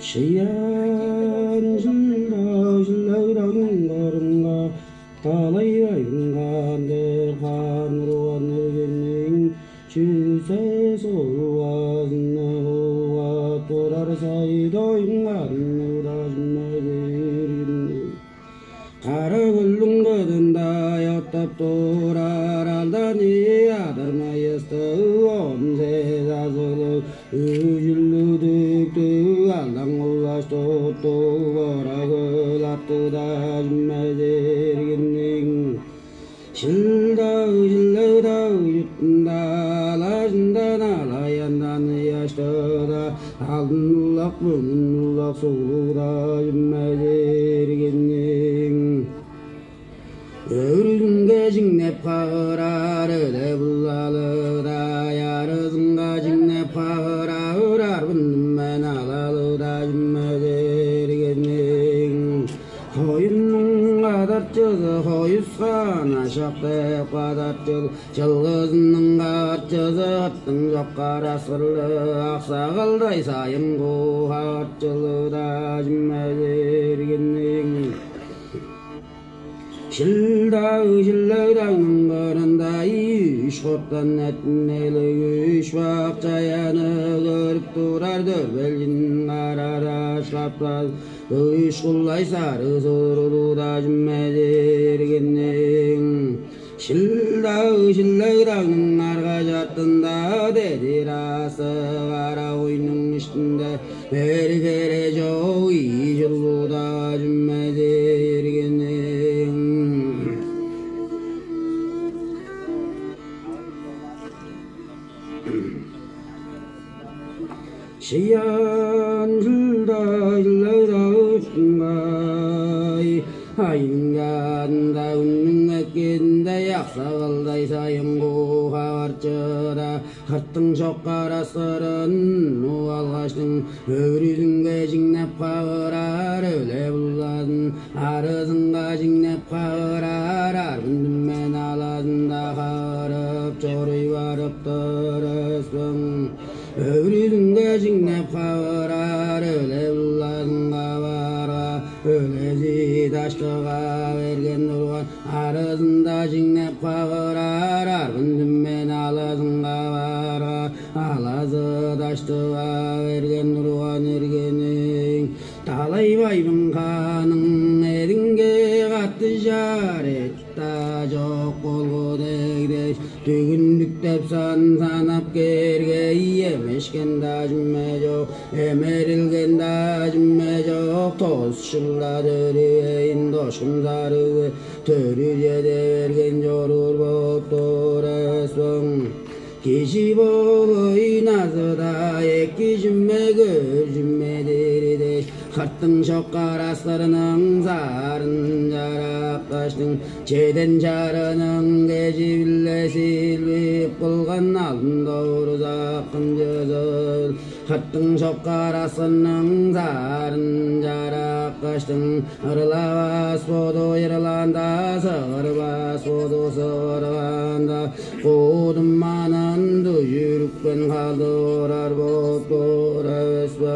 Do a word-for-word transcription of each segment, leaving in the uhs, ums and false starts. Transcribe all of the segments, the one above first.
Шыян шылдаа шылдаа дагның кырынга, талай байбың каан дээр хаан урган эргениң, чүсе сулгазынны улгап турар сай доюңарны дажын берген. Кара көлдүң кыдында оттап турар алдан ийи адыр майыстыг, он сес азыглыг, үжүлүдүктүг алдан кулаш туттуг ора көл аттыг дажын берген. Шылдаа шылдаа даг чуртунда алажындан алаяндан ыяштыда алдын улак, мөңүн улак сулуг дажын берген. Өрүнге чиңнеп хавырар өле булалыда, ярызынга чиңнеп хавырар арбын мен алалыда чүмелерген. Хоюннуң кадарчызы хоюскан ашак деп кадарчыл, чылгызының кадарчызы ыттың чоккар аскырлы аксагалдай сайын куу кадарчылыда чүмелерген. Шылдаа шылдаа дагның кырында үш кортан эттинелиг үш бак чаяны көрүп турар дөрбелчин карараш каптал үш кулай сарыг сурулу дажын берген. Шылдаа шылдаа дагның арга чартында дедир аасы кара уйнуң иштинде бергере чок ийи чулуда чүмезе берген. Шыян шылдаа шылдаа дагыштыңгай, айынгаанда үннүң эккенде аксагалдай сайын куу каварчыда. Хыртың чоккар аскырын уп алгаштың, өрүзүнге чиңнеп кавырар өле булазын, арызынга чиңнеп кавырар аргын дүммен алазында кавырып чоруй барыптыр эспең. Өрүзүнге чиңнеп кавырар өле булазын каварга, өлези даштыга берген турган. Арызында чиңнеп кавырар аргын дүммен алазынга барга, алазы даштыга берген турган эргениң. Далай байбың хааның эдинге каттыжар эт-даа чок болгу дег дээш, дүгүндүктеп сан санап кээрге, ийемешкен-даа чүме чок, эмерилген-даа чүме чок, тос чыл-ла төрүвейн, дошкун сарыг төрү чеде берген чоруур болуп тур эвес бе. Кижи бо хөй назыда эки чүме көөр чүме-дир дээш, хыртың чоккар аскырының саарын чарапкаштың, чеден чарының кежи-биле силбип кылган алдын довурзак кымчызыл. Хыртың чоккар аскырның саарын чарапкаштың, ырлавас боду ырлаанда, сыгырбас боду сыгырганда, куу думанын дүжүрүпкен халдып орар болуп тур эвес бе.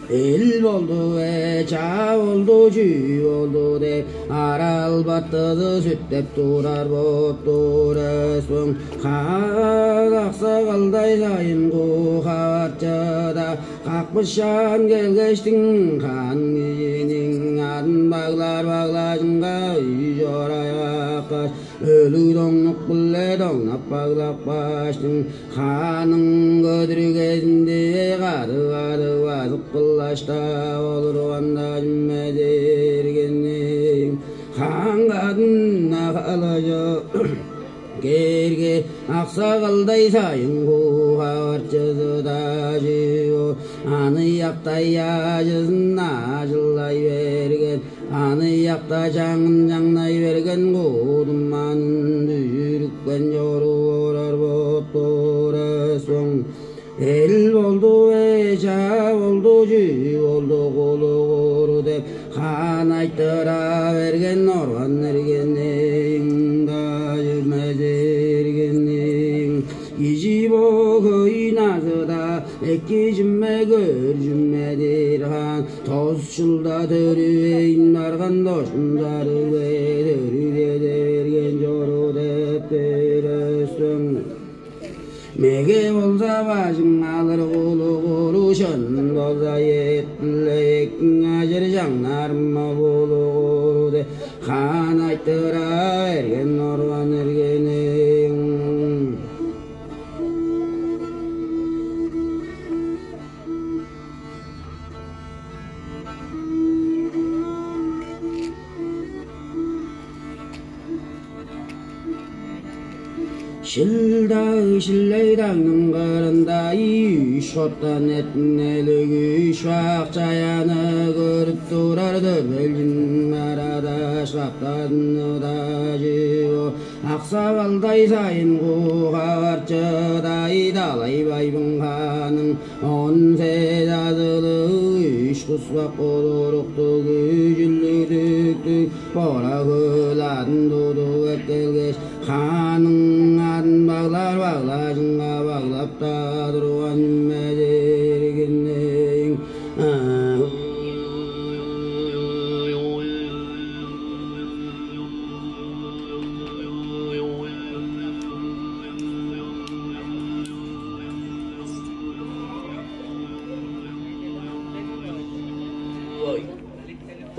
Эл болду бе, чаа болду, чүү болду деп, арал-баттызы сүттеп турар болуп тур эвес бе. Хаак аксагалдай сайын куу каварчыда, какпышаан келгештиң, хаан кижиниң адын баглаар баглаажынга үш орай каккаш, өлүг доңнук-биле доңнап баглап кааштың, хааның көдүргезинде кадып-кадып базып кылаштап олурган-даа чүме-дир эргениң. Хаан кадын ахалажы кээрге, аксагалдай сайын куу каварчызы-даа чүү боор, аныякта аажызын аажылай берген, аныякта чаңын чаңнай берген, куу думанын дүжүрүпкен чоруур болуп тур эвес бе. Эл болду бе, чаа болду, чүү болду, кулугур деп, Ан айтыра берген орган эргениң-даа, чүрмес эргениң. Кижи бо хөй назыда эки чүме, көөр чүме-дир, хаан. Тос чылда төрүвейн барган дошкун чарыгы төрүде берген чору деп көрөсүң. Меге болза бажың алыр кулуг урушан болза, эт-биле эки ажыр чаңнарым болур деп, хаан айтыра берген орган эргениң. Шил-даг, Шилей-дагның кырында үш хоттан эртинелиг үш бак чаяны көрүп турар, дөрбелчин арада шаптадын ыдажы бо. Аксагалдай сайын кугаварчыдай далай байбың ханың он сес азылыг үш куспак кудуруктуг, үжүлүдүктүг бора-хөл адын тудуп эккелгеш, хааның адын баглар баглажынга баглап-даа турган чүме-дир ийин.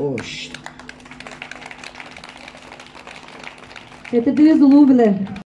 Ош. Четтирдивис улуу-биле.